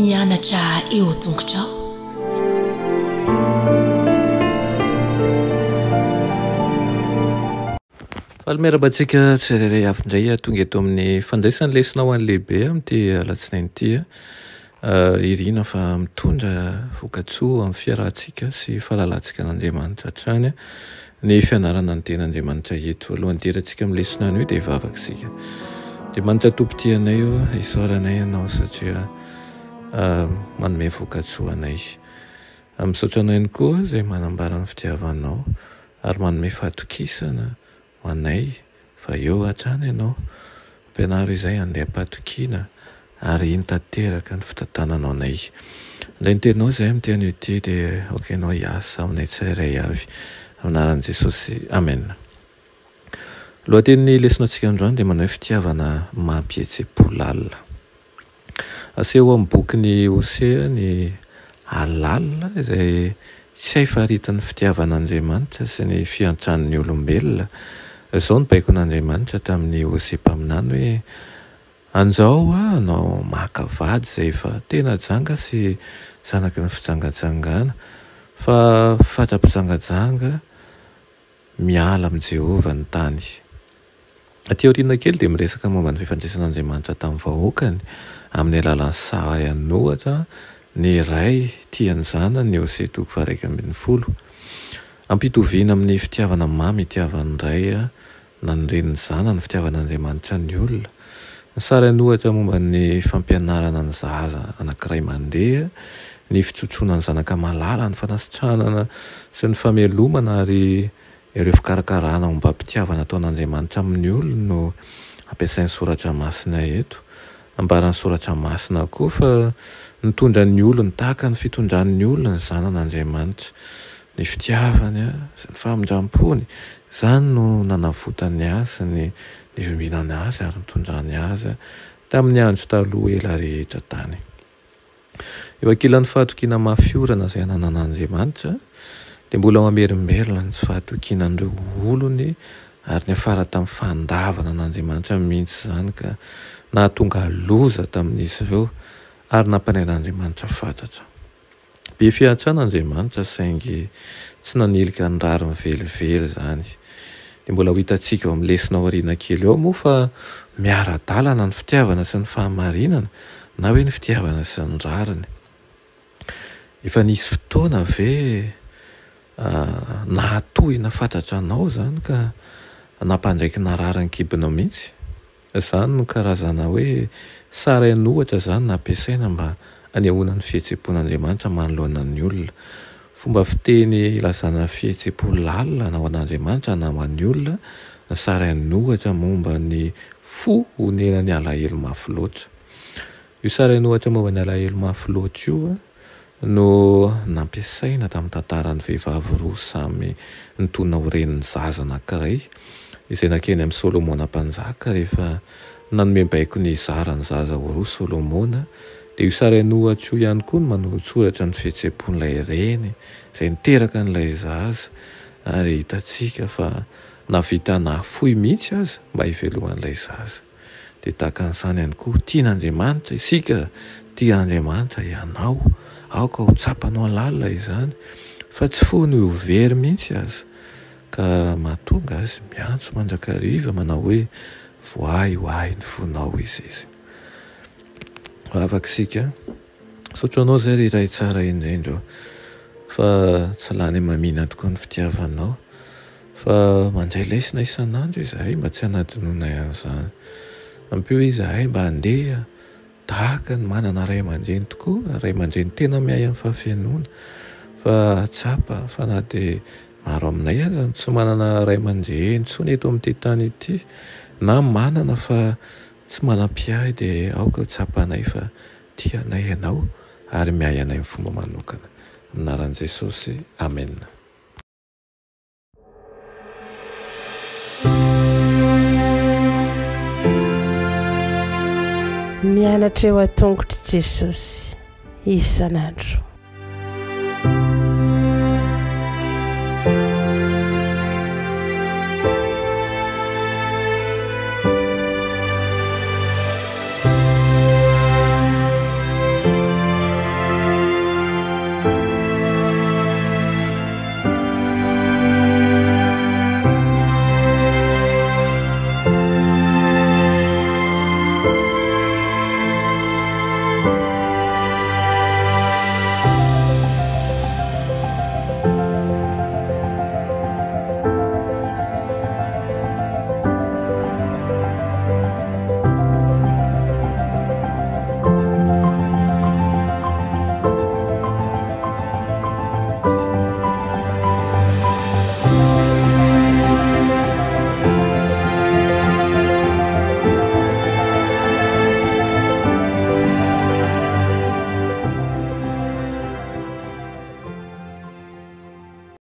Mianatra eo an-tongotrao. Faly miarahaba antsika tsirairay avy indray tonga eto amin'ny fandraisana lesona ho an'ny lehibe amin'ity alatsinainy ity. Irina fa mitondra vokatsoa amin'ny fiarahantsika sy fahalalantsika an'Andriamanitra hatrany ny fianarana ny tenin'Andriamanitra eto. Alohan'ny hidirantsika amin'ny lesona anio dia hivavaka isika. Andriamanitra Tompo tia anay o, isaoranay Ianao satria manome vokatsoa anay. Misaotra anao ihany koa izay manambara ny fitiavanao ary manome fahatokisana ho anay fa eo hatrany Ianao. Ampianaro izay handeha am-pahatokiana ary hino tanteraka ny fitantananao anay. Handray ny Teninao izahay amin'ity anio ity dia aoka Ianao hiasa aminay tsirairay avy. Amin'ny anaran'i Jesosy. Amena. Lohatenin'ny lesonatsika androany dia manao hoe fitiavana mampihetsi-po lalina. Aseho ao amin'ny bokin'i Hosea ny halalina izay tsy hay faritan'ny fitiavan'Andriamanitra sy ny fiantran'ny olombelona. Izao no baikon'Andriamanitra tamin'i Hosea mpaminany hoe, Anjao aho hanao maka vady izay efa tena janga sy zanaky ny fijangajangana, fa fatra-pijangajanga miala amin'i Jehovah ny tany. Aty aoriana kely dia miresaka momba ny fifandraisan'Andriamanitra tamin'ny vahoakany amin'ny alalan'ny sary an'ohatra ny ray tia ny zanany ny Hosea toko faha-11. Ampitoviana amin'ny fitiavana mamy itiavan'ny ray na ny reny ny zanany ny fitiavan'Andriamanitra ny olona. Ny sary an'ohatra momba ny fampianarana ny zaza anankiray mandeha, ny fitrotroana ny zanaka malala, ny fanasitranana sy ny famelomana ary Ireo fikarakarana ombam-pitiavana ataon'Andriamanitra amin'ny olony no ampiasain'ny Soratra Masina eto. Ambaran'ny Soratra Masina koa fa nitondra ny olony tahaka ny fitondrany ny olony ny Zanan'Andriamanitra. Ny fitiavany sy ny famindram-pony, izany no nanavotany azy sy ny nivimbinany azy ary nitondrany azy tamin'ny andro taloha ela rehetra tany. Eo ankilan'ny fahatokiana mafy orana izay ananan'Andriamanitra, dia mbola mamerimberina ny tsy fahatokiana an'ireo olony ary niafara tamin'ny fandavana an'Andriamanitra mihitsy izany ka nahatonga loza tamin'izy ireo ary nampanain'Andriamanitra fatratra. Be fiantrana Andriamanitra saingy tsy nanilika ny rariny velively izany. Dia mbola ho hitantsika ao amin'ny lesona aoriana kely ao moa fa miara-dalana ny fitiavana sy ny fahamarinana na hoe ny fitiavana sy ny rariny. Efa nisy fotoana ve nahatohina fatratra anao izany ka nampandraiky narary ny kibonao mihitsy? Izany no karazana hoe sary an'ohatra izany nampiasaina mba hanehoana ny fihetseham-pon'Andriamanitra manoloana ny olona. Fomba fiteny ilazana fihetseham-po lalina na ho an'Andriamanitra na ho an'ny olona ny sary an'ohatra momba ny fo onenan'ny alahelo mafy loatra. Io sary an'ohatra momba ny alahelo mafy loatra io no nampiasaina tamin'ny tantaran'ny vehivavy roa samy nitonona ho renin'ny zaza anankiray, izay nankeny amin'i Solomona Mpanjaka rehefa nanome baiko ny hizara ny zaza ho roa Solomona, dia io sary an'ohatra io ihany koa no manoritsoratra ny fihetseham-pon'ilay reny izay niteraka an'ilay zaza, ary hitantsika fa nahavita nahafoy mihitsy aza mba hiveloman'ilay zaza. Dia tahaka an'izany ihany koa, tian'Andriamanitra isika, tia Andriamanitra ianao, aoka ho tsapanao lalina izany, fa tsy foiny ho very mihitsy aza, ka mahatonga azy miantso mandrakariva manao hoe, voahy ho ahy ny fonao izy izy. Vavaka isika, misaotra anao izay ry Ray tsara indrindra ô, fa tsy lany hamamiana tokoa ny fitiavanao. Fa mandray lesona isan'andro izahay mba tsy hanadinoanay an'izany. Ampio izahay mba handeha tahaka ny manana ray aman-dreny tokoa, ray aman-dreny tena miahy amin'ny fahafenoana. Fa tsapa fa na dia maro aminay aza no tsy manana ray aman-dreny intsony eto amin'ity tany ity, na manana fa tsy manam-piahy dia aoka ho tsapanay fa tia anay Ianao ary miahy anay amin'ny fomba manokana. Amin'ny anaran'i Jesosy, amena. Mianatra eo an-tongotr'i Jesosy isan'andro.